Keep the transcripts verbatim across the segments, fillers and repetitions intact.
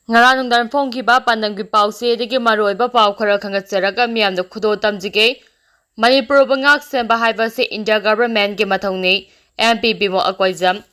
ꯉꯔꯥꯡ ꯅꯨꯡꯗꯥꯡ ꯐꯣꯡꯈꯤꯕ ꯄꯥꯟꯗꯝꯒꯤ ꯄꯥꯎꯆꯦꯗꯒꯤ ꯃꯔꯨꯑꯣꯏꯕ ꯄꯥꯎ ꯈꯔ ꯈꯪꯒꯠꯆꯔꯒ ꯃꯤꯌꯥꯝꯗ ꯈꯨꯗꯣꯜ ꯇꯝꯖꯒꯦ꯫ ꯃꯅꯤꯄꯨꯔꯕꯨ ꯉꯥꯛ ꯁꯦꯟꯕ ꯍꯥꯏꯕꯁꯤ India ꯒꯚꯔꯟꯃꯦꯟꯠꯀꯤ ꯃꯊꯧꯅꯤ, M P Bimol Akoijam.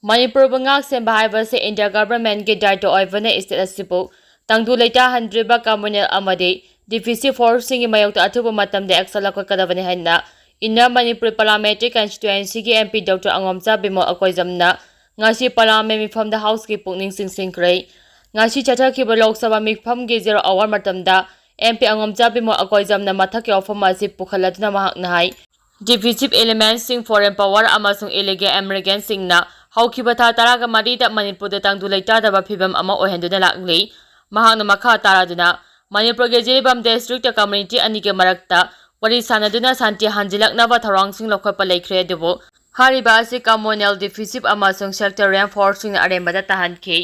ꯃꯅꯤꯄꯨꯔꯕꯨ ꯉꯥꯛ ꯁꯦꯟꯕ ꯍꯥꯏꯕꯁꯤ ꯏꯟꯗꯤꯌꯥ ꯒꯚꯔꯟꯃꯦꯟꯠꯀꯤ ꯗꯥꯏꯇ꯭ꯋ ꯑꯣꯏꯕꯅ ꯁ꯭ꯇꯦꯠ ꯑꯁꯤꯕꯨ ꯇꯪꯗꯨ ꯂꯩꯇꯥꯍꯟꯗ꯭ꯔꯤꯕ ꯀꯝꯃ꯭ꯌꯨꯅꯦꯜ ꯑꯃꯗꯤ ꯗꯤꯐꯤꯁꯤꯞ ꯐꯣꯔꯁꯁꯤꯡꯒꯤ ꯃꯥꯌꯣꯛꯇ ꯑꯊꯨꯕ ꯃꯇꯝꯗ ꯑꯦꯛꯁꯟ ꯂꯧꯈꯠꯀꯗꯕꯅꯤ ꯍꯥꯏꯅ ꯏꯟꯅꯔ ꯃꯅꯤꯄꯨꯔ ꯄꯥꯔꯂꯤꯌꯥꯃꯦꯟꯇꯔꯤ ꯀꯟꯁꯇꯤꯇ꯭ꯋꯦꯟꯁꯤꯒꯤ M P doctor Angomcha Bimol ꯑꯀꯣꯏꯖꯝꯅ ꯉꯁꯤ ꯄꯥꯔꯂꯤꯌꯥꯃꯦꯟꯠ ꯃꯤꯐꯝꯗ ꯍꯥꯎꯁꯀꯤ ꯄꯨꯛꯅꯤꯡ ꯆꯤꯡꯁꯤꯟꯈ꯭ꯔꯦ꯫ ꯉꯁꯤ ꯆꯠꯊꯈꯤꯕ ꯂꯣꯛ ꯁꯚꯥ ꯃꯤꯐꯝꯒꯤ ꯖꯦꯔꯣ ꯑꯋꯥꯔ ꯃꯇꯝꯗ ꯑꯦꯝ ꯄꯤ ꯑꯉꯣꯝꯆꯥ ꯕꯤꯃꯣꯜ ꯑꯀꯣꯏꯖꯝꯅ ꯃꯊꯛꯀꯤ ꯋꯥꯐꯝ ꯑꯁꯤ ꯄꯨꯈꯠꯂꯗꯨꯅ ꯃꯍꯥꯛꯅ ꯍꯥꯏ, ꯗꯤꯐꯤꯁꯤꯞ ꯏꯂꯤꯃꯦꯟꯠꯁꯤꯡ, ꯐꯣꯔꯦꯟ ꯄꯥꯋꯔ ꯑꯃꯁꯨꯡ ꯏꯂꯤꯒꯦꯜ ꯏꯃꯤꯒ꯭ꯔꯦꯟꯠꯁꯤꯡꯅ ꯍꯧꯈꯤꯕ ꯊꯥ ꯇꯔꯥꯒ ꯃꯔꯤꯗ ꯃꯅꯤꯄꯨꯔꯗ ꯇꯪꯗꯨ ꯂꯩꯇꯥꯗꯕ ꯐꯤꯚꯝ ꯑꯃ ꯑꯣꯏꯍꯟꯗꯨꯅ ꯂꯥꯛꯂꯤ꯫ ꯃꯍꯥꯛꯅ ꯃꯈꯥ ꯇꯥꯔꯗꯨꯅ, ꯃꯅꯤꯄꯨꯔꯒꯤ ꯖꯤꯔꯤꯕꯥꯝ ꯗꯤꯁꯇ꯭ꯔꯤꯛꯇ ꯀꯝꯃ꯭ꯌꯨꯅꯤꯇꯤ ꯑꯅꯤꯒꯤ ꯃꯔꯛꯇ ꯋꯥꯔꯤ ꯁꯥꯟꯅꯗꯨꯅ ꯁꯥꯟꯇꯤ ꯍꯟꯖꯤꯜꯂꯛꯅꯕ ꯊꯧꯔꯥꯡꯁꯤꯡ ꯂꯧꯈꯠꯄ ꯂꯩꯈ꯭ꯔꯦ, ꯑꯗꯨꯕꯨ ꯍꯥꯏꯔꯤꯕ ꯑꯁꯤ ꯀꯝꯃ꯭ꯌꯨꯅꯦꯜ ꯗꯤꯐꯤꯁꯤꯞ ꯑꯃꯁꯨꯡ ꯁꯦꯛꯇꯔꯤꯌꯦꯜ ꯐꯣꯔꯁꯁꯤꯡꯅ ꯑꯔꯦꯝꯕꯗ ꯇꯥꯍꯟꯈꯤ꯫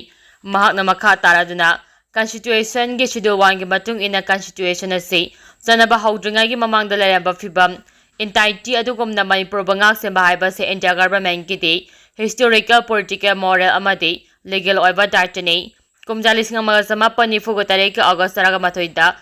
ꯃꯍꯥꯛꯅ ꯃꯈꯥ ꯇꯥꯔꯗꯨꯅ, ꯀꯟꯁꯇꯤꯇ꯭ꯌꯨꯁꯟꯒꯤ ꯁꯦꯗ꯭ꯌꯨꯜ ꯋꯥꯟꯒꯤ ꯃꯇꯨꯡ ꯏꯟꯅ ꯀꯟꯁꯇꯤꯇ꯭ꯌꯨꯁꯟ ꯑꯁꯤ ꯆꯠꯅꯕ ꯍꯧꯗ꯭ꯔꯤꯉꯩꯒꯤ ꯃꯃꯥꯡꯗ ꯂꯩꯔꯝꯕ ꯐꯤꯚꯝ, ꯏꯟꯇꯥꯏꯇꯤ ꯑꯗꯨꯒꯨꯝꯅ ꯃꯅꯤꯄꯨꯔꯕꯨ ꯉꯥꯛ ꯁꯦꯟꯕ ꯍꯥꯏꯕꯁꯤ ꯏꯟꯗꯤꯌꯥ ꯒꯚꯔꯟꯃꯦꯟꯠꯀꯤꯗꯤ ꯍꯤꯁꯇꯣꯔꯤꯀꯦꯜ, ꯄꯣꯂꯤꯇꯤꯀꯦꯜ, ꯃꯣꯔꯦꯜ ꯑꯃꯗꯤ ꯂꯤꯒꯦꯜ ꯑꯣꯏꯕ ꯗꯥꯏꯇ꯭ꯋꯅꯤ꯫ ꯀꯨꯝꯖꯥ ꯂꯤꯁꯤꯡ ꯑꯃꯒ ꯆꯃꯥꯄꯟ ꯅꯤꯐꯨꯒ ꯇꯔꯦꯠꯀꯤ ꯑꯣꯒꯁ ꯇꯔꯥꯃꯥꯊꯣꯏꯗ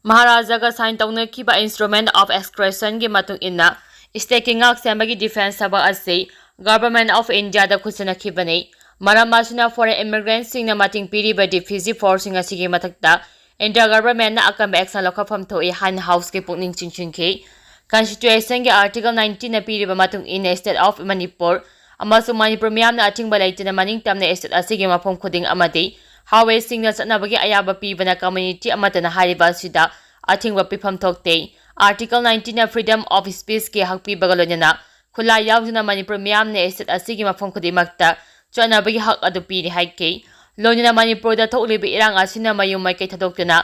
ꯃꯍꯥꯔꯥꯖꯥꯒ ꯁꯥꯏꯟ ꯇꯧꯅꯈꯤꯕ ꯏꯟꯁꯇ꯭ꯔꯨꯃꯦꯟꯠ ꯑꯣꯐ ꯑꯦꯛꯁꯀ꯭ꯔꯦꯁꯟꯒꯤ ꯃꯇꯨꯡ ꯏꯟꯅ ꯁ꯭ꯇꯦꯠꯀꯤ ꯉꯥꯛ ꯁꯦꯟꯕꯒꯤ ꯗꯤꯐꯦꯟꯁ ꯊꯕꯛ ꯑꯁꯤ ꯒꯚꯔꯟꯃꯦꯟꯠ ꯑꯣꯐ ꯏꯟꯗꯤꯌꯥꯗ ꯈꯨꯠꯁꯤꯟꯅꯈꯤꯕꯅꯤ꯫ ꯃꯔꯝ ꯑꯁꯤꯅ ꯐꯣꯔꯦꯟ ꯏꯃꯤꯒ꯭ꯔꯦꯟꯠꯁꯤꯡꯅ ꯃꯇꯦꯡ ꯄꯤꯔꯤꯕ ꯗꯤꯐꯤꯁꯤꯞ ꯐꯣꯔꯁꯁꯤꯡ ꯑꯁꯤꯒꯤ ꯃꯊꯛꯇ ꯏꯟꯗꯤꯌꯥ ꯒꯚꯔꯟꯃꯦꯟꯠꯅ ꯑꯀꯟꯕ ꯑꯦꯛꯁꯟ ꯂꯧꯈꯠꯐꯝ ꯊꯣꯛꯏ ꯍꯥꯏꯅ ꯍꯥꯎꯁꯀꯤ ꯄꯨꯛꯅꯤꯡ ꯆꯤꯡꯁꯤꯟꯈꯤ꯫ ꯀꯟꯁꯇꯤꯇ꯭ꯌꯨꯁꯟꯒꯤ ꯑꯥꯔꯇꯤꯀꯜ ꯅꯥꯏꯟꯇꯤꯟꯅ ꯄꯤꯔꯤꯕ ꯃꯇꯨꯡ ꯏꯟꯅ ꯁ꯭ꯇꯦꯠ ꯑꯣꯐ ꯃꯅꯤꯄꯨꯔ ꯑꯃꯁꯨꯡ ꯃꯅꯤꯄꯨꯔ ꯃꯤꯌꯥꯝꯅ ꯑꯊꯤꯡꯕ ꯂꯩꯇꯅ ꯃꯅꯤꯡ ꯇꯝꯅ ꯁ꯭ꯇꯦꯠ ꯑꯁꯤꯒꯤ ꯃꯐꯝ ꯈꯨꯗꯤꯡ ꯑꯃꯗꯤ ꯍꯥꯏꯋꯦꯁꯤꯡꯗ ꯆꯠꯅꯕꯒꯤ ꯑꯌꯥꯕ ꯄꯤꯕꯅ ꯀꯝꯃ꯭ꯌꯨꯅꯤꯇꯤ ꯑꯃꯠꯇꯅ ꯍꯥꯏꯔꯤꯕ ꯑꯁꯤꯗ ꯑꯊꯤꯡꯕ ꯄꯤꯐꯝ ꯊꯣꯛꯇꯦ꯫ ꯑꯥꯔꯇꯤꯀꯜ ꯅꯥꯏꯟꯇꯤꯟꯅ ꯐ꯭ꯔꯤꯗꯝ ꯑꯣꯐ ꯁ꯭ꯄꯤꯆꯀꯤ ꯍꯛ ꯄꯤꯕꯒ ꯂꯣꯏꯅꯅ ꯈꯨꯠꯂꯥꯏ ꯌꯥꯎꯗꯅ ꯃꯅꯤꯄꯨꯔ ꯃꯤꯌꯥꯝꯅ ꯁ꯭ꯇꯦꯠ ꯑꯁꯤꯒꯤ ꯃꯐꯝ ꯈꯨꯗꯤꯡꯃꯛꯇ ꯆꯠꯅꯕꯒꯤ ꯍꯛ ꯑꯗꯨ ꯄꯤꯔꯤ ꯍꯥꯏꯈꯤ꯫ ꯂꯣꯏꯅꯅ ꯃꯅꯤꯄꯨꯔꯗ ꯊꯣꯛꯂꯤꯕ ꯏꯔꯥꯡ ꯑꯁꯤꯅ ꯃꯌꯨꯝ ꯃꯥꯏꯀꯩ ꯊꯥꯗꯣꯛꯇꯨꯅ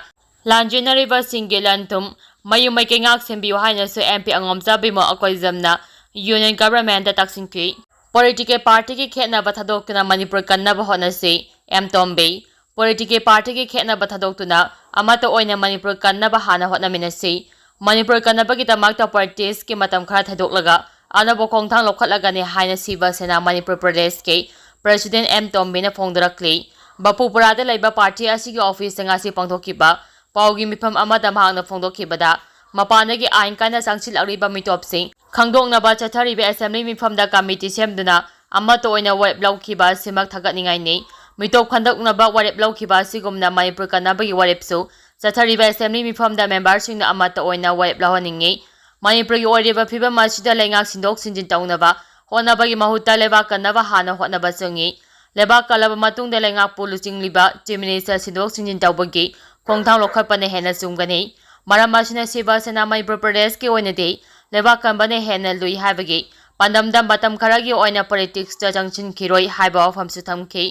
ꯂꯥꯟꯖꯦꯟꯅꯔꯤꯕꯁꯤꯡꯒꯤ ꯂꯟ ꯊꯨꯝ, ꯃꯌꯨꯝ ꯃꯥꯏꯀꯩ ꯉꯥꯛ ꯁꯦꯟꯕꯤꯌꯨ ꯍꯥꯏꯅꯁꯨ M P ꯑꯉꯣꯝꯆꯥ Bimol ꯑꯀꯣꯏꯖꯝꯅ union ꯒꯚꯔꯟꯃꯦꯟꯠꯇ ꯇꯛꯁꯤꯟꯈꯤ꯫ Political ꯄꯥꯔꯇꯤꯒꯤ ꯈꯦꯠꯅꯕ ꯊꯥꯗꯣꯛꯇꯨꯅ ꯃꯅꯤꯄꯨꯔ ꯀꯟꯅꯕ ꯍꯣꯠꯅꯁꯤ, ꯑꯦꯝ ꯇꯣꯝꯕꯤ꯫ ꯄꯣꯂꯤꯇꯤꯀꯦꯜ ꯄꯥꯔꯇꯤꯒꯤ ꯈꯦꯠꯅꯕ ꯊꯥꯗꯣꯛꯇꯨꯅ ꯑꯃꯠꯇ ꯑꯣꯏꯅ ꯃꯅꯤꯄꯨꯔ ꯀꯟꯅꯕ ꯍꯥꯟꯅ ꯍꯣꯠꯅꯃꯤꯟꯅꯁꯤ꯫ ꯃꯅꯤꯄꯨꯔ ꯀꯟꯅꯕꯒꯤꯗꯃꯛꯇ ꯄꯣꯂꯤꯇꯤꯛꯁꯀꯤ ꯃꯇꯝ ꯈꯔ ꯊꯥꯗꯣꯛꯂꯒ ꯑꯅꯧꯕ ꯈꯣꯡꯊꯥꯡ ꯂꯧꯈꯠꯂꯒꯅꯤ ꯍꯥꯏꯅ ꯁꯤꯕ ꯁꯦꯅꯥ ꯃꯅꯤꯄꯨꯔ ꯄ꯭ꯔꯗꯦꯁꯀꯤ ꯄ꯭ꯔꯦꯁꯤꯗꯦꯟꯠ ꯑꯦꯝ ꯇꯣꯝꯕꯤꯅ ꯐꯣꯡꯗꯣꯔꯛꯂꯤ꯫ ꯕꯄꯨꯄꯨꯔꯥꯗ ꯂꯩꯕ ꯄꯥꯔꯇꯤ ꯑꯁꯤꯒꯤ ꯑꯣꯐꯤꯁꯇ ꯉꯁꯤ ꯄꯥꯡꯊꯣꯛꯈꯤꯕ ꯄꯥꯎꯒꯤ ꯃꯤꯐꯝ ꯑꯃꯗ ꯃꯍꯥꯛꯅ ꯐꯣꯡꯗꯣꯛꯈꯤꯕꯗ, ꯃꯄꯥꯟꯗꯒꯤ ꯑꯥꯏꯟ ꯀꯥꯏꯅ ꯆꯪꯁꯤꯜꯂꯛꯂꯤꯕ ꯃꯤꯇꯣꯞꯁꯤꯡ ꯈꯪꯗꯣꯛꯅꯕ ꯆꯠꯊꯔꯤꯕ ꯑꯦꯁꯦꯝꯕ꯭ꯂꯤ ꯃꯤꯐꯝꯗ ꯀꯃꯤꯇꯤ ꯁꯦꯝꯗꯨꯅ ꯑꯃꯠꯇ ꯑꯣꯏꯅ ꯋꯥꯔꯦꯞ ꯂꯧꯈꯤꯕ ꯑꯁꯤꯃꯛ ꯊꯥꯒꯠꯅꯤꯡꯉꯥꯏꯅꯤ꯫ ꯃꯤꯇꯣꯞ ꯈꯟꯗꯣꯛꯅꯕ ꯋꯥꯔꯦꯞ ꯂꯧꯈꯤꯕ ꯑꯁꯤꯒꯨꯝꯅ ꯃꯅꯤꯄꯨꯔ ꯀꯟꯅꯕꯒꯤ ꯋꯥꯔꯦꯞꯁꯨ ꯆꯠꯊꯔꯤꯕ ꯑꯦꯁꯦꯝꯕ꯭ꯂꯤ ꯃꯤꯐꯝꯗ ꯃꯦꯝꯕꯔꯁꯤꯡꯅ ꯑꯃꯠꯇ ꯑꯣꯏꯅ ꯋꯥꯔꯦꯞ ꯂꯧꯍꯟꯅꯤꯡꯉꯤ꯫ ꯃꯅꯤꯄꯨꯔꯒꯤ ꯑꯣꯏꯔꯤꯕ ꯐꯤꯕꯝ ꯑꯁꯤꯗ ꯂꯩꯉꯥꯛ ꯁꯤꯟꯗꯣꯛ ꯁꯤꯟꯖꯤꯟ ꯇꯧꯅꯕ ꯍꯣꯠꯅꯕꯒꯤ ꯃꯍꯨꯠꯇ ꯂꯩꯕꯥꯛ ꯀꯟꯅꯕ ꯍꯥꯟꯅ ꯍꯣꯠꯅꯕ ꯆꯪꯉꯤ꯫ ꯂꯩꯕꯥꯛ ꯀꯜꯂꯕ ꯃꯇꯨꯡꯗ ꯂꯩꯉꯥꯛꯄꯨ ꯂꯨꯆꯤꯡꯂꯤꯕ ꯆꯤꯐ ꯃꯤꯅꯤꯁꯇꯔ ꯁꯤꯟꯗꯣꯛ ꯁꯤꯟꯖꯤꯟ ꯇꯧꯕꯒꯤ ꯈꯣꯡꯊꯥꯡ ꯂꯧꯈꯠꯄꯅ ꯍꯦꯟꯅ ꯆꯨꯝꯒꯅꯤ꯫ ꯃꯔꯝ ꯑꯁꯤꯅ ꯁꯤꯕ ꯁꯦꯅꯥ ꯃꯅꯤꯄꯨꯔ ꯄ꯭ꯔꯗꯦꯁꯀꯤ ꯑꯣꯏꯅꯗꯤ ꯂꯩꯕꯥꯛ ꯀꯟꯕꯅ ꯍꯦꯟꯅ ꯂꯨꯏ ꯍꯥꯏꯕꯒꯤ ꯄꯥꯟꯗꯝꯗ ꯃꯇꯝ ꯈꯔꯒꯤ ꯑꯣꯏꯅ ꯄꯣꯂꯤꯇꯤꯛꯁꯇ ꯆꯪꯁꯤꯟꯈꯤꯔꯣꯏ ꯍꯥꯏꯕ ꯋꯥꯐꯝꯁꯨ ꯊꯝꯈꯤ꯫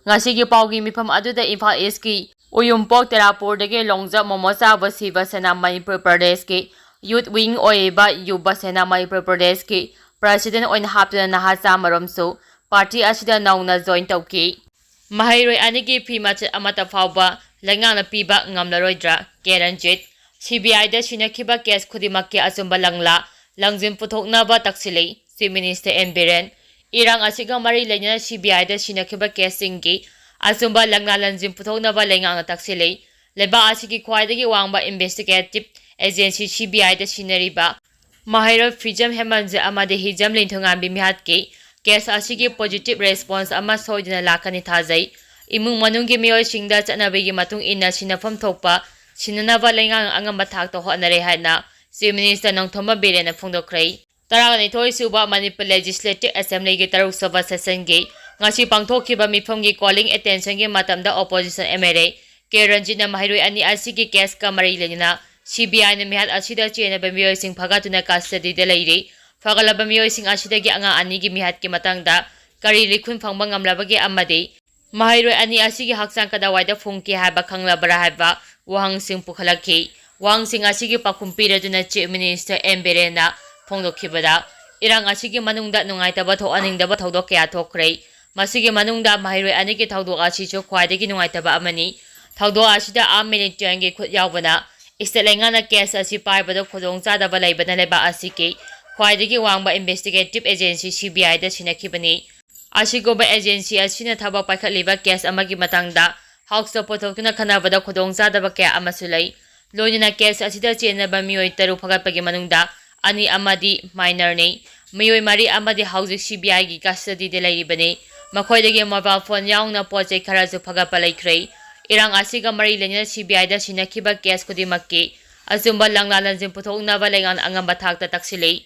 ꯉꯁꯤꯒꯤ ꯄꯥꯎꯒꯤ ꯃꯤꯐꯝ ꯑꯗꯨꯗ ꯏꯝꯐꯥꯜ ꯏꯁꯀꯤ ꯎꯌꯨꯝꯄꯣꯛ ꯇꯦꯔꯥꯄꯨꯔꯗꯒꯤ ꯂꯣꯡꯖꯞ ꯃꯣꯃꯣ ꯆꯥꯕ ꯁꯤꯕ ꯁꯦꯅꯥ ꯃꯅꯤꯄꯨꯔ ꯄ꯭ꯔꯗꯦꯁꯀꯤ ꯌꯨꯠ ꯋꯤꯡ ꯑꯣꯏꯔꯤꯕ ꯌꯨꯕ ꯁꯦꯅꯥ ꯃꯅꯤꯄꯨꯔ ꯄ꯭ꯔꯗꯦꯁꯀꯤ ꯄ꯭ꯔꯁꯤꯗꯦꯟ ꯑꯣꯏꯅ ꯍꯥꯞꯇꯨꯅ ꯅꯍꯥ ꯆꯥꯃꯔꯣꯝꯁꯨ ꯄꯥꯔꯇꯤ ꯑꯁꯤꯗ ꯅꯧꯅ ꯖꯣꯏꯟ ꯇꯧꯈꯤ꯫ ꯃꯍꯩꯔꯣꯏ ꯑꯅꯤꯒꯤ ꯐꯤ ꯃꯆꯦꯠ ꯑꯃꯠꯇ ꯐꯥꯎꯕ ꯂꯩꯉꯥꯛꯅ ꯄꯤꯕ ꯉꯝꯂꯔꯣꯏꯗ꯭ꯔꯥ? ꯀꯦ ꯔꯟꯖꯤꯠ꯫ ꯁꯤ ꯕꯤ ꯑꯥꯏꯗ ꯁꯤꯟꯅꯈꯤꯕ ꯀꯦꯁ ꯈꯨꯗꯤꯡꯃꯛꯀꯤ ꯑꯆꯨꯝꯕ ꯂꯪꯂꯥ ꯂꯪꯖꯤꯟ ꯄꯨꯊꯣꯛꯅꯕ ꯇꯛꯁꯤꯜꯂꯤ, ꯆꯤꯐ ꯃꯤꯅꯤꯁꯇꯔ ꯑꯦꯟ ꯕꯤꯔꯦꯟ꯫ ꯏꯔꯥꯡ ꯑꯁꯤꯒ ꯃꯔꯤ ꯂꯩꯅꯅ ꯁꯤ ꯕꯤ ꯑꯥꯏꯗ ꯁꯤꯟꯅꯈꯤꯕ ꯀꯦꯁꯁꯤꯡꯒꯤ ꯑꯆꯨꯝꯕ ꯂꯪꯂꯥ ꯂꯪꯖꯤꯟ ꯄꯨꯊꯣꯛꯅꯕ ꯂꯩꯉꯥꯛꯅ ꯇꯛꯁꯤꯜꯂꯤ꯫ ꯂꯩꯕꯥꯛ ꯑꯁꯤꯒꯤ ꯈ꯭ꯋꯥꯏꯗꯒꯤ ꯋꯥꯡꯕ ꯏꯟꯚꯦꯁꯇꯤꯒꯦꯇꯤꯚ ꯑꯦꯖꯦꯟꯁꯤ ꯁꯤ ꯕꯤ ꯑꯥꯏꯗ ꯁꯤꯟꯅꯔꯤꯕ ꯃꯍꯩꯔꯣꯏ ꯐꯤꯖꯝ ꯍꯦꯃꯟꯖꯤꯠ ꯑꯃꯗꯤ ꯍꯤꯖꯝ ꯂꯤꯟꯊꯨꯉꯥꯟꯕꯤ ꯃꯤꯍꯥꯠꯀꯤ ꯀꯦꯁ ꯑꯁꯤꯒꯤ ꯄꯣꯖꯤꯇꯤꯚ ꯔꯦꯁꯄꯣꯟꯁ ꯑꯃ ꯁꯣꯏꯗꯅ ꯂꯥꯛꯀꯅꯤ ꯊꯥꯖꯩ꯫ ꯏꯃꯨꯡ ꯃꯅꯨꯡꯒꯤ ꯃꯤꯑꯣꯏꯁꯤꯡꯗ ꯆꯠꯅꯕꯤꯒꯤ ꯃꯇꯨꯡ ꯏꯟꯅ ꯁꯤꯟꯅꯐꯝ ꯊꯣꯛꯄ ꯁꯤꯟꯅꯅꯕ ꯂꯩꯉꯥꯛꯅ ꯑꯉꯝꯕ ꯊꯥꯛꯇ ꯍꯣꯠꯅꯔꯦ ꯍꯥꯏꯅ ꯆꯤꯐ ꯃꯤꯅꯤꯁꯇꯔ ꯅꯣꯡꯊꯣꯝꯕꯝ ꯕꯤꯔꯦꯟꯅ ꯐꯣꯡꯗꯣꯛꯈ꯭ꯔꯦ꯫ ꯇꯔꯥꯅꯤꯊꯣꯏ ꯁꯨꯕ ꯃꯅꯤꯄꯨꯔ ꯂꯦꯖꯤꯁꯂꯦꯇꯤꯚ ꯑꯦꯁꯦꯝꯕ꯭ꯂꯤꯒꯤ ꯇꯔꯨꯛ ꯁꯨꯕ ꯁꯦꯁꯟꯒꯤ ꯉꯁꯤ ꯄꯥꯡꯊꯣꯛꯈꯤꯕ ꯃꯤꯐꯝꯒꯤ ꯀꯣꯂꯤꯡ ꯑꯦꯇꯦꯟꯁꯟꯒꯤ ꯃꯇꯝꯗ opposition M L A K ꯔꯟꯖꯤꯠꯅ ꯃꯍꯩꯔꯣꯏ ꯑꯅꯤ ꯑꯁꯤꯒꯤ ꯀꯦꯁꯀ ꯃꯔꯤ ꯂꯩꯅꯅ ꯁꯤ ꯕꯤ ꯑꯥꯏꯅ ꯃꯤꯍꯥꯠ ꯑꯁꯤꯗ ꯆꯦꯟꯅꯕ ꯃꯤꯑꯣꯏꯁꯤꯡ ꯐꯥꯒꯠꯇꯨꯅ ꯀꯁꯇꯗꯤꯗ ꯂꯩꯔꯤ꯫ ꯐꯒꯠꯂꯕ ꯃꯤꯑꯣꯏꯁꯤꯡ ꯑꯁꯤꯗꯒꯤ ꯑꯉꯥꯡ ꯑꯅꯤꯒꯤ ꯃꯤꯍꯥꯠꯀꯤ ꯃꯇꯥꯡꯗ ꯀꯔꯤ ꯂꯤꯈꯨꯟ ꯐꯪꯕ ꯉꯝꯂꯕꯒꯦ ꯑꯃꯗꯤ ꯃꯍꯩꯔꯣꯏ ꯑꯅꯤ ꯑꯁꯤꯒꯤ ꯍꯛꯆꯥꯡ ꯀꯗꯥꯏꯋꯥꯏꯗ ꯐꯨꯝꯈꯤ ꯍꯥꯏꯕ ꯈꯪꯂꯕ꯭ꯔꯥ ꯍꯥꯏꯕ ꯋꯥꯍꯪꯁꯤꯡ ꯄꯨꯈꯠꯂꯛꯈꯤ꯫ ꯋꯥꯍꯪꯁꯤꯡ ꯑꯁꯤꯒꯤ ꯄꯥꯎꯈꯨꯝ ꯄꯤꯔꯗꯨꯅ ꯆꯤꯐ ꯃꯤꯅꯤꯁꯇꯔ ꯑꯦꯟ ꯕꯤꯔꯦꯟꯅ ꯐꯣꯡꯗꯣꯛꯈꯤꯕꯗ, ꯏꯔꯥꯡ ꯑꯁꯤꯒꯤ ꯃꯅꯨꯡꯗ ꯅꯨꯡꯉꯥꯏꯇꯕ ꯊꯣꯛꯍꯟꯅꯤꯡꯗꯕ ꯊꯧꯗꯣꯛ ꯀꯌꯥ ꯊꯣꯛꯈ꯭ꯔꯦ꯫ ꯃꯁꯤꯒꯤ ꯃꯅꯨꯡꯗ ꯃꯍꯩꯔꯣꯏ ꯑꯅꯤꯒꯤ ꯊꯧꯗꯣꯛ ꯑꯁꯤꯁꯨ ꯈ꯭ꯋꯥꯏꯗꯒꯤ ꯅꯨꯡꯉꯥꯏꯇꯕ ꯑꯃꯅꯤ꯫ ꯊꯧꯗꯣꯛ ꯑꯁꯤꯗ ꯑꯥꯔꯝ ꯃꯤꯂꯤꯇꯦꯟꯒꯤ ꯈꯨꯠ ꯌꯥꯎꯕꯅ ꯏꯁꯇꯦꯠ ꯂꯩꯉꯥꯛꯅ ꯀꯦꯁ ꯑꯁꯤ ꯄꯥꯏꯕꯗ ꯈꯨꯗꯣꯡꯆꯥꯗꯕ ꯂꯩꯕꯅ ꯂꯩꯕꯥꯛ ꯑꯁꯤꯒꯤ ꯈ꯭ꯋꯥꯏꯗꯒꯤ ꯋꯥꯡꯕ ꯏꯟꯚꯦꯁꯇꯤꯒꯦꯇꯤꯚ ꯑꯦꯖꯦꯟꯁꯤ ꯁꯤ ꯕꯤ ꯑꯥꯏꯗ ꯁꯤꯟꯅꯈꯤꯕꯅꯤ꯫ ꯑꯁꯤꯒꯨꯝꯕ ꯑꯦꯖꯦꯟꯁꯤ ꯑꯁꯤꯅ ꯊꯕꯛ ꯄꯥꯏꯈꯠꯂꯤꯕ ꯀꯦꯁ ꯑꯃꯒꯤ ꯃꯇꯥꯡꯗ ꯍꯥꯎꯁꯇ ꯄꯨꯊꯣꯛꯇꯨꯅ ꯈꯟꯅꯕꯗ ꯈꯨꯗꯣꯡꯆꯥꯗꯕ ꯀꯌꯥ ꯑꯃꯁꯨ ꯂꯩ꯫ ꯂꯣꯏꯅꯅ ꯀꯦꯁ ꯑꯁꯤꯗ ꯆꯦꯟꯅꯕ ꯃꯤꯑꯣꯏ ꯇꯔꯨꯛ ꯐꯒꯠꯄꯒꯤ ꯃꯅꯨꯡꯗ ꯑꯅꯤ ꯑꯃꯗꯤ ꯃꯥꯏꯅꯔꯅꯤ꯫ ꯃꯤꯑꯣꯏ ꯃꯔꯤ ꯑꯃꯗꯤ ꯍꯧꯖꯤꯛ ꯁꯤ ꯕꯤ ꯑꯥꯏꯒꯤ ꯀꯁꯇꯗꯤꯗ ꯂꯩꯔꯤꯕꯅꯤ꯫ ꯃꯈꯣꯏꯗꯒꯤ ꯃꯣꯕꯥꯏꯜ ꯐꯣꯟ ꯌꯥꯎꯅ ꯄꯣꯠ ꯆꯩ ꯈꯔꯁꯨ ꯐꯒꯠꯄ ꯂꯩꯈ꯭ꯔꯦ꯫ ꯏꯔꯥꯡ ꯑꯁꯤꯒ ꯃꯔꯤ ꯂꯩꯅꯅ ꯁꯤ ꯕꯤ ꯑꯥꯏꯗ ꯁꯤꯟꯅꯈꯤꯕ ꯀꯦꯁ ꯈꯨꯗꯤꯡꯃꯛꯀꯤ ꯑꯆꯨꯝꯕ ꯂꯪꯂꯥ ꯂꯪꯁꯤꯟ ꯄꯨꯊꯣꯛꯅꯕ ꯂꯩꯉꯥꯛꯅ ꯑꯉꯝꯕ ꯊꯥꯛꯇ ꯇꯛꯁꯤꯜꯂꯤ꯫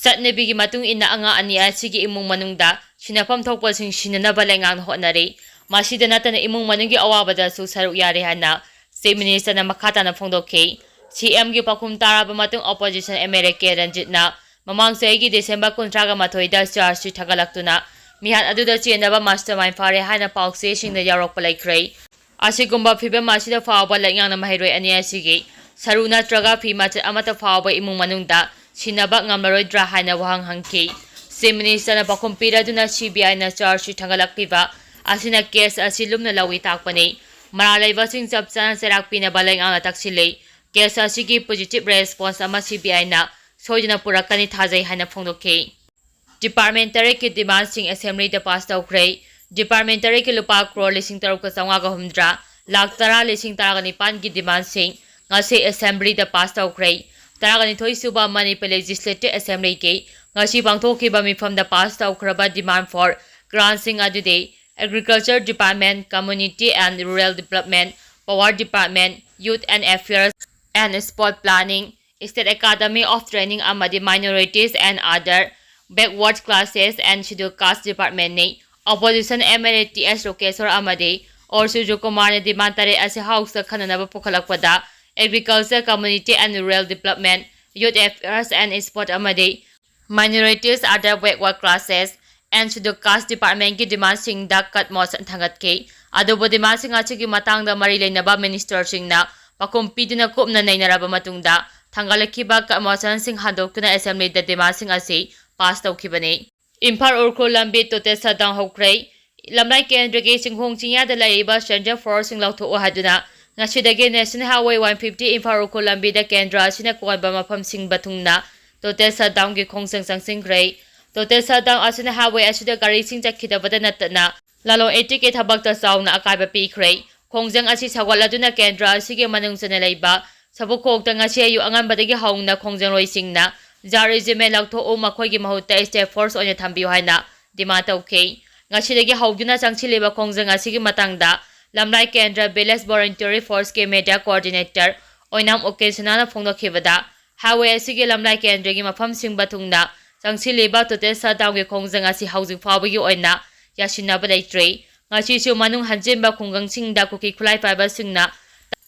ꯆꯠꯅꯕꯤꯒꯤ ꯃꯇꯨꯡ ꯏꯟꯅ ꯑꯉꯥꯡ ꯑꯅꯤ ꯑꯁꯤꯒꯤ ꯏꯃꯨꯡ ꯃꯅꯨꯡꯗ ꯁꯤꯟꯅꯐꯝ ꯊꯣꯛꯄꯁꯤꯡ ꯁꯤꯟꯅꯅꯕ ꯂꯩꯉꯥꯛꯅ ꯍꯣꯠꯅꯔꯤ꯫ ꯃꯁꯤꯗ ꯅꯠꯇꯅ ꯏꯃꯨꯡ ꯃꯅꯨꯡꯒꯤ ꯑꯋꯥꯕꯗꯁꯨ ꯁꯔꯨꯛ ꯌꯥꯔꯤ ꯍꯥꯏꯅ ꯆꯤꯐ ꯃꯤꯅꯤꯁꯇꯔꯅ ꯃꯈꯥ ꯇꯥꯅ ꯐꯣꯡꯗꯣꯛꯈꯤ꯫ ꯁꯤ ꯑꯦꯝꯒꯤ ꯄꯥꯎꯈꯨꯝ ꯇꯥꯔꯕ ꯃꯇꯨꯡ opposition M L A K ꯔꯟꯖꯤꯠꯅ ꯃꯃꯥꯡ ꯆꯍꯤꯒꯤ ꯗꯤꯁꯦꯝꯕꯔ ꯀꯨꯟꯊ꯭ꯔꯥꯒ ꯃꯥꯊꯣꯏꯗ ꯆꯥꯔꯖ ꯁꯤꯠ ꯊꯥꯒꯠꯂꯛꯇꯨꯅ ꯃꯤꯍꯥꯠ ꯑꯗꯨꯗ ꯆꯦꯟꯅꯕ ꯃꯥꯁꯇꯔ ꯃꯥꯏꯟ ꯐꯥꯔꯦ ꯍꯥꯏꯅ ꯄꯥꯎꯆꯦꯁꯤꯡꯗ ꯌꯥꯎꯔꯛꯄ ꯂꯩꯈ꯭ꯔꯦ꯫ ꯑꯁꯤꯒꯨꯝꯕ ꯐꯤꯚꯝ ꯑꯁꯤꯗ ꯐꯥꯎꯕ ꯂꯩꯉꯥꯛꯅ ꯃꯍꯩꯔꯣꯏ ꯑꯅꯤ ꯑꯁꯤꯒꯤ ꯁꯔꯨ ꯅꯠꯇ꯭ꯔꯒ ꯐꯤ ꯃꯆꯦꯠ ꯑꯃꯠꯇ ꯐꯥꯎꯕ ꯏꯃꯨꯡ ꯃꯅꯨꯡꯗ ꯁꯤꯟꯅꯕ ꯉꯝꯂꯔꯣꯏꯗ꯭ꯔꯥ ꯍꯥꯏꯅ ꯋꯥꯍꯪ ꯍꯪꯈꯤ꯫ ꯆꯤꯐ ꯃꯤꯅꯤꯁꯇꯔꯅ ꯄꯥꯎꯈꯨꯝ ꯄꯤꯔꯗꯨꯅ ꯁꯤ ꯕꯤ ꯑꯥꯏꯅ ꯆꯥꯔꯖ ꯁꯤꯠ ꯊꯥꯡꯒꯠꯂꯛꯂꯤꯕ ꯑꯁꯤꯅ ꯀꯦꯁ ꯑꯁꯤ ꯂꯨꯝꯅ ꯂꯧꯏ ꯇꯥꯛꯄꯅꯤ꯫ ꯃꯔꯥꯜ ꯂꯩꯕꯁꯤꯡ ꯆꯞ ꯆꯥꯅ ꯆꯩꯔꯥꯛ ꯄꯤꯅꯕ ꯂꯩꯉꯥꯛꯅ ꯇꯛꯁꯤꯜꯂꯤ꯫ ꯀꯦꯁ ꯑꯁꯤꯒꯤ ꯄꯣꯖꯤꯇꯤꯚ ꯔꯦꯁꯄꯣꯟꯁ ꯑꯃ ꯁꯤ ꯕꯤ ꯑꯥꯏꯅ ꯁꯣꯏꯗꯅ ꯄꯨꯔꯛꯀꯅꯤ ꯊꯥꯖꯩ ꯍꯥꯏꯅ ꯐꯣꯡꯗꯣꯛꯈꯤ꯫ ꯗꯤꯄꯥꯔꯠꯃꯦꯟ ꯇꯔꯦꯠꯀꯤ ꯗꯤꯃꯥꯟꯁꯤꯡ ꯑꯦꯁꯦꯝꯕ꯭ꯂꯤꯗ ꯄꯥꯁ ꯇꯧꯈ꯭ꯔꯦ꯫ ꯗꯤꯄꯥꯔꯠꯃꯦꯟ ꯇꯔꯦꯠꯀꯤ ꯂꯨꯄꯥ ꯀ꯭ꯔꯣꯔ ꯂꯤꯁꯤꯡ ꯇꯔꯨꯛꯀ ꯆꯥꯝꯃꯉꯥꯒ ꯍꯨꯝꯗ꯭ꯔꯥ, ꯂꯥꯈ ꯇꯔꯥ ꯂꯤꯁꯤꯡ ꯇꯔꯥꯒ ꯅꯤꯄꯥꯟꯒꯤ ꯗꯤꯃꯥꯟꯁꯤꯡ ꯉꯁꯤ ꯑꯦꯁꯦꯝꯕ꯭ꯂꯤꯗ ꯄꯥꯁ ꯇꯧꯈ꯭ꯔꯦ꯫ ꯇꯔꯥꯒ ꯅꯤꯊꯣꯏ ꯁꯨꯕ ꯃꯅꯤꯄꯨꯔ ꯂꯦꯖꯤꯁꯂꯦꯇꯤꯚ ꯑꯦꯁꯦꯝꯕ꯭ꯂꯤꯒꯤ ꯉꯁꯤ ꯄꯥꯡꯊꯣꯛꯈꯤꯕ ꯃꯤꯐꯝꯗ ꯄꯥꯁ ꯇꯧꯈ꯭ꯔꯕ ꯗꯤꯃꯥꯟ ꯐꯣꯔ ꯒ꯭ꯔꯥꯟꯁꯤꯡ ꯑꯗꯨꯗꯤ Agriculture Department, Community and Rural Development, Power Department, Youth and Affairs and Sport Planning, State Academy of Training ꯑꯃꯗꯤ Minorities and Other Backward Classes and Scheduled Caste Departmentꯅꯤ꯫ Opposition M L A T S ꯂꯣꯀꯦꯁꯣꯔ ꯑꯃꯗꯤ or ꯁꯨꯔꯖꯀꯨꯃꯥꯔꯅ ꯗꯤꯃꯥꯟ ꯇꯔꯦꯠ ꯑꯁꯤ ꯍꯥꯎꯁꯇ ꯈꯟꯅꯅꯕ ꯄꯨꯈꯠꯂꯛꯄꯗ Agriculture, Community and Rural Development, Youth Affairs and Sport ꯑꯃꯗꯤ Minorities, Other Backward Classes and Scheduled Caste Departmentꯀꯤ ꯗꯤꯃꯥꯟꯁꯤꯡꯗ cut motion ꯊꯥꯡꯒꯠꯈꯤ꯫ ꯑꯗꯨꯕꯨ ꯗꯤꯃꯥꯟꯁꯤꯡ ꯑꯁꯤꯒꯤ ꯃꯇꯥꯡꯗ ꯃꯔꯤ ꯂꯩꯅꯕ ꯃꯤꯅꯤꯁꯇꯔꯁꯤꯡꯅ ꯄꯥꯎꯈꯨꯝ ꯄꯤꯗꯨꯅ ꯀꯨꯞꯅ ꯅꯩꯅꯔꯕ ꯃꯇꯨꯡꯗ ꯊꯥꯡꯒꯠꯂꯛꯈꯤꯕ ꯀꯠ ꯃꯣꯁꯟꯁꯤꯡ ꯍꯟꯗꯣꯛꯇꯨꯅ ꯑꯦꯁꯦꯝꯕ꯭ꯂꯤꯗ ꯗꯤꯃꯥꯟꯁꯤꯡ ꯑꯁꯤ ꯄꯥꯁ ꯇꯧꯈꯤꯕꯅꯤ꯫ ꯏꯝꯐꯥꯜ ꯎꯈ꯭ꯔꯨꯜ ꯂꯝꯕꯤ ꯇꯣꯇꯦꯜ ꯁꯠꯗꯥꯎꯟ ꯍꯧꯈ꯭ꯔꯦ꯫ ꯂꯝꯂꯥꯏ ꯀꯦꯟꯗ꯭ꯔꯒꯤ ꯆꯤꯡꯈꯣꯡ ꯆꯤꯡꯌꯥꯗ ꯂꯩꯔꯤꯕ ꯁꯦꯟꯇ꯭ꯔꯦꯜ ꯐꯣꯔꯁꯁꯤꯡ ꯂꯧꯊꯣꯛꯎ ꯍꯥꯏꯗꯨꯅ ꯉꯁꯤꯗꯒꯤ National Highway one fifty Imphal Ukhrul ꯂꯝꯕꯤꯗ ꯀꯦꯟꯗ꯭ꯔ ꯑꯁꯤꯅ ꯀꯣꯟꯕ ꯃꯐꯝꯁꯤꯡꯕ ꯊꯨꯡꯅ ꯇꯣꯇꯦꯜ ꯁꯠꯗꯥꯎꯟꯒꯤ ꯈꯣꯡꯖꯪ ꯆꯪꯁꯤꯟꯈ꯭ꯔꯦ꯫ Total shutdown ꯑꯁꯤꯅ highway ꯑꯁꯤꯗ ꯒꯥꯔꯤꯁꯤꯡ ꯆꯠꯈꯤꯗꯕꯗ ꯅꯠꯇꯅ ꯂꯂꯣꯟ ꯏꯇꯤꯛꯀꯤ ꯊꯕꯛꯇ ꯆꯥꯎꯅ ꯑꯀꯥꯏꯕ ꯄꯤꯈ꯭ꯔꯦ꯫ ꯈꯣꯡꯖꯪ ꯑꯁꯤ ꯁꯧꯒꯠꯂꯗꯨꯅ ꯀꯦꯟꯗ꯭ꯔ ꯑꯁꯤꯒꯤ ꯃꯅꯨꯡ ꯆꯟꯅ ꯂꯩꯕ ꯁꯕꯨꯛꯈꯣꯛꯇ ꯉꯁꯤ ꯑꯌꯨꯛ ꯑꯉꯟꯕꯗꯒꯤ ꯍꯧꯅ ꯈꯣꯡꯖꯪꯂꯣꯏꯁꯤꯡꯅ JAR regiment ꯂꯧꯊꯣꯛꯎ, ꯃꯈꯣꯏꯒꯤ ꯃꯍꯨꯠꯇ staff force ꯑꯣꯏꯅ ꯊꯝꯕꯤꯌꯨ ꯍꯥꯏꯅ demand ꯇꯧꯈꯤ꯫ ꯉꯁꯤꯗꯒꯤ ꯍꯧꯗꯨꯅ ꯆꯪꯁꯤꯜꯂꯤꯕ ꯈꯣꯡꯖꯪ ꯑꯁꯤꯒꯤ ꯃꯇꯥꯡꯗ ꯂꯝꯂꯥꯏ ꯀꯦꯟꯗ꯭ꯔ village voluntary forceꯀꯤ media coordinator ꯑꯣꯏꯅꯥꯝ ꯎꯀꯤꯜ ꯁꯅꯥꯅ ꯐꯣꯡꯗꯣꯛꯈꯤꯕꯗ, highway ꯑꯁꯤꯒꯤ ꯂꯝꯂꯥꯏ ꯀꯦꯟꯗ꯭ꯔꯒꯤ ꯃꯐꯝꯁꯤꯡꯕ ꯊꯨꯡꯅ ꯆꯪꯁꯤꯜꯂꯤꯕ total shutdownꯒꯤ ꯈꯣꯡꯖꯪ ꯑꯁꯤ ꯍꯧꯖꯤꯛ ꯐꯥꯎꯕꯒꯤ ꯑꯣꯏꯅ ꯌꯥꯁꯤꯟꯅꯕ ꯂꯩꯇ꯭ꯔꯤ꯫ ꯉꯁꯤꯁꯨ ꯃꯅꯨꯡ ꯍꯟꯖꯤꯟꯕ ꯈꯨꯡꯒꯪꯁꯤꯡꯗ ꯀꯨꯀꯤ ꯈꯨꯠꯂꯥꯏ ꯄꯥꯏꯕꯁꯤꯡꯅ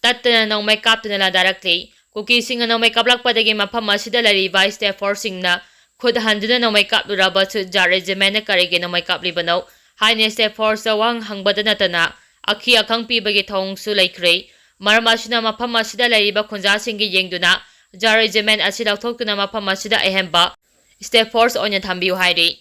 ꯇꯠꯇꯅ ꯅꯣꯡꯃꯩ ꯀꯥꯞꯇꯨꯅ ꯂꯥꯟꯗꯥꯔꯛꯂꯤ꯫ ꯀꯨꯀꯤꯁꯤꯡꯅ ꯅꯣꯡꯃꯩ ꯀꯥꯞꯂꯛꯄꯗꯒꯤ ꯃꯐꯝ ꯑꯁꯤꯗ ꯂꯩꯔꯤꯕ staff forceꯁꯤꯡꯅ ꯈꯨꯠ ꯍꯟꯗꯨꯅ ꯅꯣꯡꯃꯩ ꯀꯥꯞꯂꯨꯔꯕꯁꯨ JAR regimentꯅ ꯀꯔꯤꯒꯤ ꯅꯣꯡꯃꯩ ꯀꯥꯞꯂꯤꯕꯅꯣ ꯍꯥꯏꯅ staff forceꯇ ꯋꯥꯍꯪ ꯍꯪꯕꯗ ꯅꯠꯇꯅ ꯑꯈꯤ ꯑꯈꯪ ꯄꯤꯕꯒꯤ ꯊꯧꯑꯣꯡꯁꯨ ꯂꯩꯈ꯭ꯔꯦ꯫ ꯃꯔꯝ ꯑꯁꯤꯅ ꯃꯐꯝ ꯑꯁꯤꯗ ꯂꯩꯔꯤꯕ ꯈꯨꯟꯖꯥꯁꯤꯡꯒꯤ ꯌꯦꯡꯗꯨꯅ JAR regiment ꯑꯁꯤ ꯂꯧꯊꯣꯛꯇꯨꯅ ꯃꯐꯝ ꯑꯁꯤꯗ ꯑꯍꯦꯟꯕ staff force ꯑꯣꯏꯅ ꯊꯝꯕꯤꯌꯨ ꯍꯥꯏꯔꯤ꯫